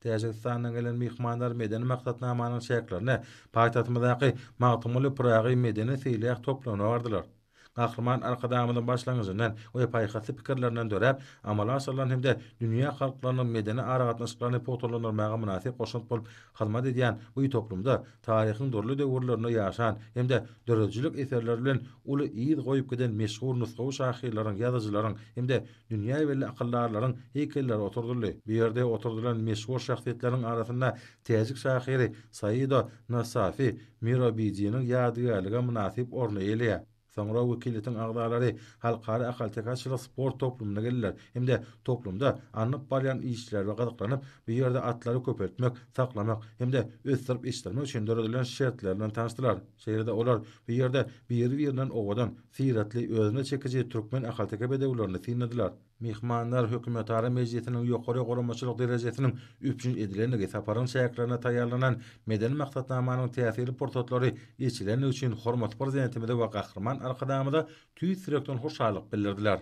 Täjigistandan gelen myhmanlar medeni maksatnamanyň çäklerinde paýtagtymyzdaky Magtymguly Pyragy medeni-seýilgäh toplumyna bardylar. Gahryman Arkadagymyzyň başlangyjyndan we paýhasly pikirlerinden döräp, amala aşyrylan hem-de dünýä halklarynyň medeni aragatnaşyklaryny pugtalandyrmaga mynasyp goşant bolup hyzmat edýän bu toplumda taryhyň dürli döwürlerinde ýaşan hem-de döredijilik eserleri bilen uly yz goýup giden meşhur nusgawy şahyrlaryň, ýazyjylaryň hem-de dünýä belli akyldarlaryň heýkelleri oturdyldy. Bu ýerde oturdylan meşhur şahsyýetleriň arasynda täjik şahyry Saido Nasafi Mirobidiniň ýadygärligi mynasyp orny eýeleýär. Soňra wekiliýetiň agzalary Halkara ahalteke atçylyk sport toplumyna geldiler hem-de toplumda alnyp barylýan işler bilen gyzyklanyp, bu ýerde atlary köpeltmek, saklamak hem-de ösdürip ýetişdirmek üçin döredilen şertler bilen tanyşdylar. Şeýle-de olar bu ýerde biri-birinden owadan, syratly, özüne çekiji türkmen ahalteke bedewlerini synladylar. Myhmanlar Hökümetara mejlisiniň ýokary guramaçylyk derejesiniň üpjün edilendigi, saparyň çäklerinde taýýarlanan medeni maksatnamanyň täsirli pursatlary eçilendigi üçin hormatly Prezidentimize we Gahryman Arkadagymyza tüýs ýürekden hoşallyk bildirdiler.